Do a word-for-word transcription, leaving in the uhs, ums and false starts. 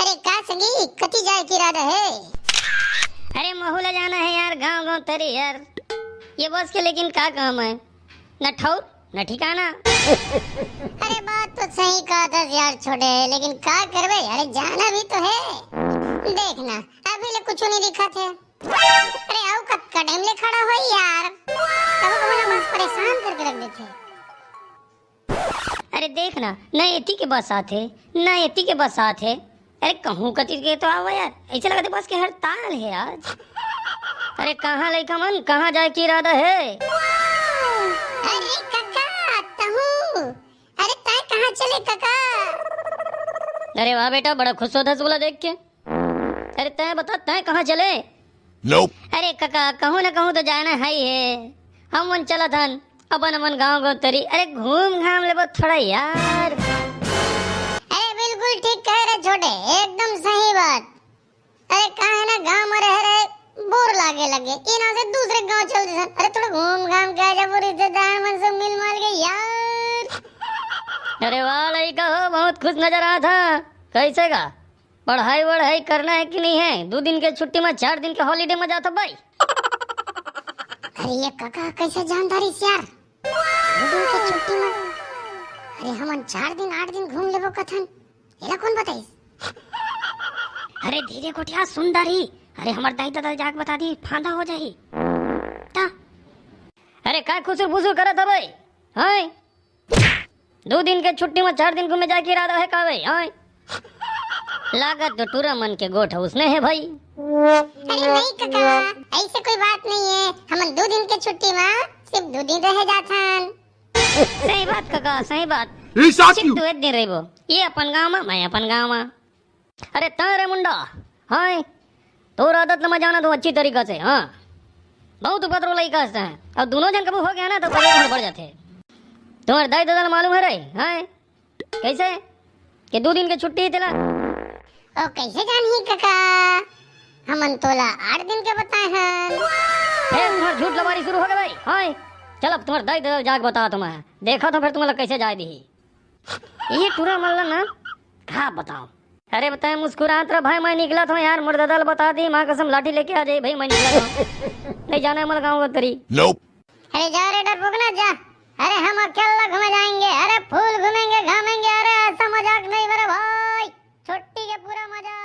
अरे का संगी, कति जाए के इरादा हे? अरे महू ला जाना हे यार, गांव गांव तरी यार। ये बस के लेकिन का काम हे, न ठौर न ठिकाना। अरे बात तो सही कहा था यार छोटे, लेकिन का करबे, अरे जाना भी तो हे। देख ना, अभी ले कुछ नहीं दिखा थे। अरे आओ, कतका टाइम ले खड़ा हो यार, कभी कभी ना बस परेशान करके रख देथे। अरे देख ना, ना एती के बस आथे, ना एती के बस आथे। अरे कहूँ कती के तो आवा यार, ऐसे लगथे बस के हड़ताल हे आज। अरे कहाँ लइका मन, कहाँ जाए के इरादा हे? अरे कका, तहूँ। अरे तैं कहाँ चले कका? अरे वाह बेटा, बड़ा खुश होथस ओला देख के। अरे तैं बता, तैं कहाँ चले? Nope. अरे कका, कहूँ न कहूँ तो जाना हे ही हे। हम मन चलत हन अपन अपन गाँव गोतरी। अरे घूम घाम लेबो थोड़ा यार। अरे बिल्कुल ठीक कहे रे छोटे, एकदम सही बात। अरे का हे ना, गाँव में रहे रहे बोर लागे लगे, ये ना से दूसरे गाँव चल देथन। अरे थोड़ा घूम घाम के आ जाबो, रिश्तेदार मन से मिल माल के यार। अरे वाह लइका हो, बहुत खुश नजर आथा। कैसे का? पढ़ाई वढ़ाई करना हे कि नहीं हे? दू दिन के छुट्टी में चार दिन के holiday में जाथा भाई। अरे ये कका कैसे जानदारिस यार? दू दिन के छुट्टी में, अरे हमन चार दिन आठ दिन घूम लेबो कथन, एला कौन बताइस? अरे धीरे गोठिया, सुन डारी। अरे हमर दाई ददा जाके बता दी, फांदा हो जाही। ता। अरे काय खुसुर फुसुर करत हवे? हैं? दू दिन के छुट्टी में चार दिन घूमे जाके इरादा हे का भाई? हैं? लागत तो टूरा मन के गोठ उसने हे भाई। अरे नहीं कका, ऐसे कोई बात नहीं हे। हमन दू दिन के छुट्टी में सिर्फ दू दिन रहे जाथन। सही बात कका, सही बात। सिर्फ दू एक दिन रहिबो, ये अपन गाँव में, मैं अपन गाँव में। अरे तैं रे मुंडा, हाँ, तोर आदत ल मैं जानत हूँ अच्छी तरीका से, हाँ। बहुत उपद्रव लइका से हैं। अउ दूनों झन कभू हो गया ना, तो परेशान बढ़ जाथे। तुम्हर दाई ददा ल मालूम हे रे, हाँ? कैसे? कि दू दिन के छुट्टी हे तेला। ओ, कैसे जानही कका? हमन तोला आठ दिन के बताए हन। फेर तुम्हर झूठ लबारी शुरू हो गे भाई, हाँ? चल अब तुम्हर दाई ददा ल जाके बताथों मैं, देखथों फेर तुम्हला कैसे जाए दिही। ये टूरा मन ला ना, का बताओ। अरे बताए मुस्कुरात रह भाई, मैं निकलत हूँ यार, मोर ददा ल बता दी, माँ कसम लाठी लेके आ जाई भाई, मैं निकलत हूँ। नहीं जाना हे मोला गाँव गोतरी। Nope. अरे जा रे डरपोक ना जा, अरे हम अकेला घूमे जाएंगे, अरे full घूमेंगे घामेंगे, अरे ऐसा मजाक नहीं मेरे भाई, छुट्टी के पूरा मजा।